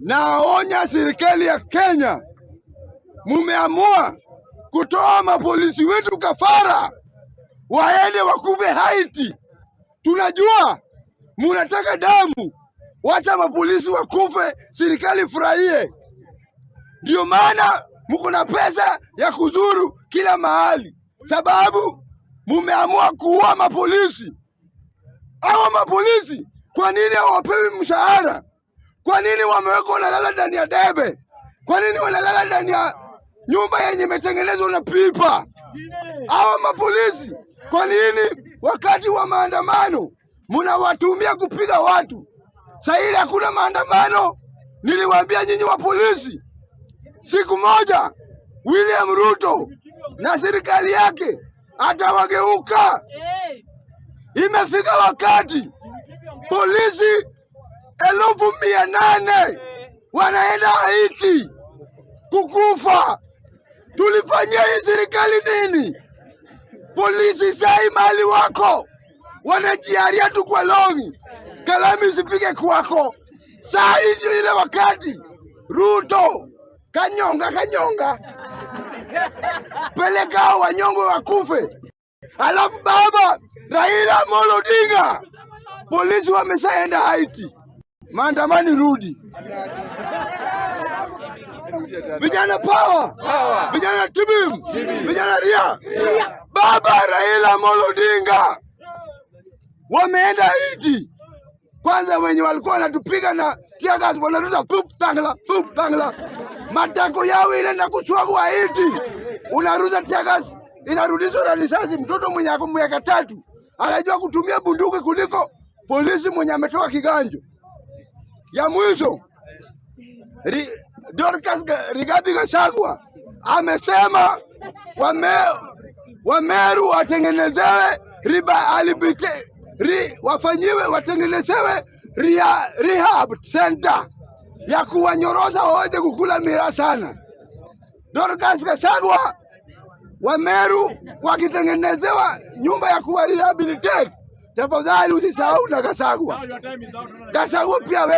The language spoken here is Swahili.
Naonya serikali ya Kenya, mumeamua kutoa mapolisi wetu kafara, waende wakufe Haiti. Tunajua munataka damu, wacha mapolisi wakufe, serikali furahie. Ndio maana muko na pesa ya kuzuru kila mahali, sababu mumeamua kuua mapolisi. Hawa mapolisi kwa nini hawapewi mshahara? Kwa nini wamewekwa wanalala ndani ya debe? Kwa nini wanalala ndani ya nyumba yenye imetengenezwa na pipa? Hawa mapolisi kwa nini wakati wa maandamano mnawatumia kupiga watu? Sasa ile hakuna maandamano. Niliwaambia nyinyi wa polisi, siku moja William Ruto na serikali yake atawageuka. Imefika wakati polisi 800,000 wanaenda Haiti kukufa. Tulifanyia hii serikali nini? Polisi sai mali wako wanajiaria tu kwa longi, kalamu isipige kwako. Saa hii ndio ile wakati Ruto kanyonga kanyonga, peleka hao wanyonge wakufe. Alafu baba Raila Amolo Odinga, polisi wameshaenda Haiti, maandamani rudi. Vijana power, vijana tibim, vijana ria. Baba Raila Amolo Odinga wameenda Haiti. Kwanza wenye walikuwa wanatupiga na tear gas wanaruta pup tangla pup tangla, matako yao inaenda kuswagwa Haiti. Unaruza tear gas inarudishwa na risasi. Mtoto mwenye ako miaka 3 anajua kutumia bunduki kuliko polisi mwenye ametoka kiganjo. Ya mwisho, Dorcas Rigathi Gachagua amesema Wameru watengenezewe riba alibite, ri, wafanyiwe watengenezewe rehab center ya kuwanyorosa waweze kukula miraa sana. Dorcas Gachagua, Wameru wakitengenezewa nyumba ya kuwa rehabilitate, tafadhali usisahau na Gachagua. Gachagua pia wewe